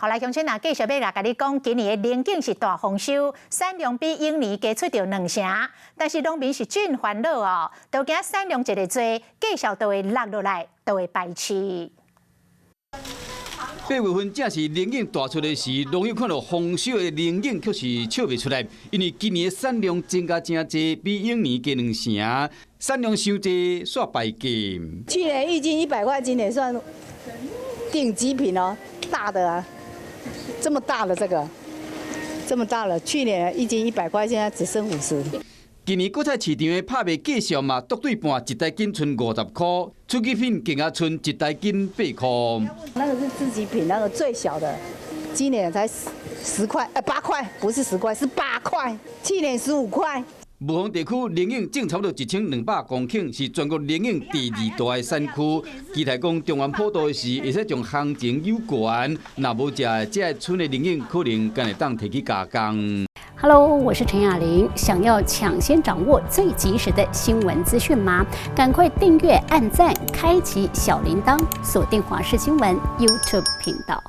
好來，鄉親啊，繼續欲來共你講，今年的龍井是大豐收，產量比往年加出著兩成，但是農民是真煩惱哦，都驚產量一个濟，價數都會落落來，都會排斥。8月份正是龍井大出的時，農友看著豐收的龍井，卻是笑袂出來，因為今年的產量增加誠濟，比往年加兩成，產量傷濟，煞敗價。去年一斤100塊，今年算頂級品哦，大的啊，這麼大的這個，這麼大了。去年一斤100塊，現在只剩50。今年果菜市場的拍賣價數嘛，獨對半一台斤賰50塊，初級品更加賰一台斤8塊。那個是次級品，那個最小的，今年才10塊，8塊，不是10塊，是8塊。去年15塊。霧峰地區龍井種差不多1200公頃，是全國龍井第二大的產區。期待講中元普渡的時，會使將行情有懸，若無食的，這个村的龍井可能干會當提去加工。 Hello，我是陳雅玲。想要搶先掌握最及時的新聞資訊嗎？趕快訂閱、按讚、開啟小鈴鐺，鎖定華視新聞 YouTube 頻道。